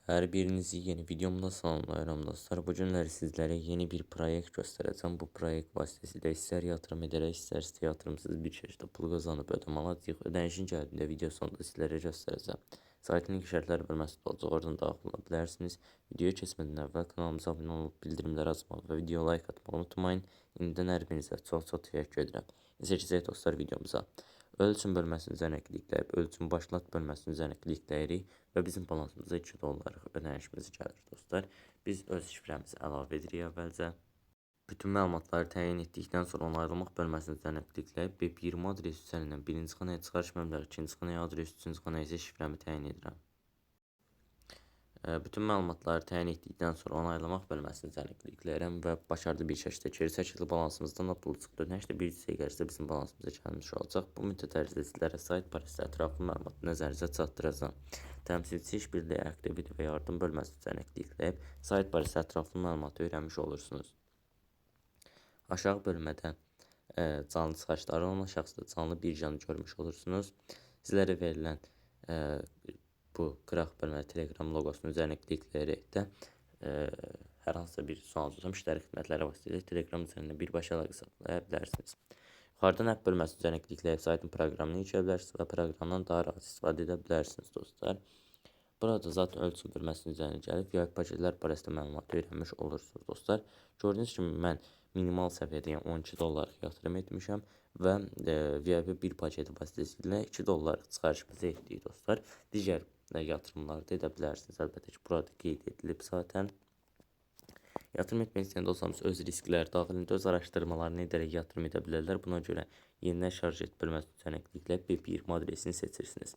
Hər birinizi yeni videomda salamlayıram dostlar. Bu günlər sizlərə yeni bir proyekt göstərəcəm. Bu proyekt vasitəsilə istər yatırım edərək, istərsə yatırımsız bir şəkildə pul qazanıb ödəmə alacağıq. Ödənişin gəldiyində video sonunda sizlərə göstərəcəm. Saytın ilk şərtlər bölməsi olacaq, oradan daxil ola bilərsiniz. Videoya keçmədən əvvəl kanalımıza abunə olub bildirimləri açmağı və videoya like atmağı unutmayın. İndidən hər birinizə çox-çox təşəkkür edirəm. İndi keçək dostlar videomuza. Ölçüm bölməsinin üzərinə klikləyib, ölçüm başlat bölməsinin üzərinə klikləyirik və bizim balansımıza 2 dollarlıq ödənişimiz gəlir dostlar. Biz öz şifrəmizi əlavə edirik əvvəlcə. Bütün məlumatları təyin etdikdən sonra onaylamaq bölməsinin üzərinə klikləyib BEP20 adresi üzərindən birinci xanaya çıxarış məbləği, ikinci xanaya adres, üçüncü xanaya isə şifrəmi təyin edirəm. Bütün məlumatları təyin etdikdən sonra onaylamaq bölməsinin üzərinə klikləyirəm və başarılı bir şəkildə geri çəkildi balansımızdan da pul çıxdı. Ödəniş də bir dəqiqə ərzində bizim balansımıza gəlmiş olacaq. Bu müddət ərzində sizlərə sayt barəsində ətraflı məlumatı nəzərinizə çatdıracağam. Təmsilçi işbirliyi aktiviti və yardım bölməsi üzərinə klikləyib sayt barəsində ətraflı məlumatı öyrənmiş olursunuz. Aşağı bölmədə canlı çıxarışları olan şəxsdə canlı birjanı görmüş olursunuz. Sizlərə verilən bu qıraq bölmədə Telegram loqosunun üzərinə klikləyərək də hər hansısa bir sualınız olsa müştəri xidmətləri vasitəsilə Telegram üzərindən birbaşa əlaqə saxlaya bilərsiniz. Yuxarıdan app bölməsi üzərinə klikləyib saytın proqramını yükləyə bilərsiniz və proqramdan daha rahat istifadə edə bilərsiniz dostlar. Burada zaten ölçüm bölməsinin üzərinə gəlib VIP paketlər barəsində məlumat öyrənmiş olursunuz dostlar. Gördüyünüz kimi mən minimal səviyyədə, yəni 12 dollarlıq yatırım etmişəm və VIP bir paketi vasitəsilə 2 dollarlıq çıxarışımızı etdik dostlar. Digər yatırımlar da edə bilərsiniz. Əlbəttə ki, burada qeyd edilib zaten. Yatırım etmək istəyən dostlarımız öz riskləri daxilində öz araşdırmalarını edərək yatırım edə bilərlər. Buna görə yenidən şarj et bölməsi üzərinə klikləyib BEP20 adresini seçirsiniz.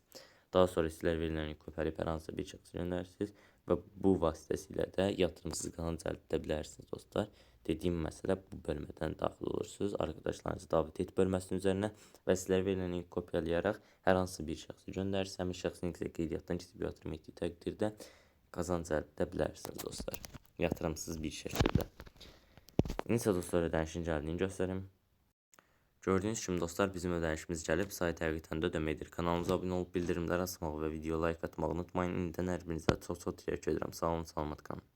Daha sonra sizlərə verilən linki kopyalayıb hər hansısa bir şəxsə göndərirsiniz və bu vasitəsilə də yatırımsız qazanc əldə edə bilərsiniz dostlar. Dediyim məsələ bu bölmədən daxil olursunuz. Arkadaşlarınızı davet et bölməsinin üzərinə və sizlərə verilən linki kopyalayaraq hər hansı bir şəxsə göndərirsiniz. Həmin şəxsin isə qeydiyyatdan keçib yatırım etdiyi təqdirdə qazanc əldə edə bilərsiniz dostlar. Yatırımsız bir şəkildə. İndi isə dostlar ödənişin gəldiyini göstərim. Gördüyünüz kimi dostlar bizim ödənişimiz gəlib. Sayt həqiqətən də ödəmə edir. Kanalımıza abunə olub bildirimləri açmağı və video like atmağı unutmayın. İndidən hər birinizə çox-çox təşəkkür edirəm. Sağ olun, salamat qalın.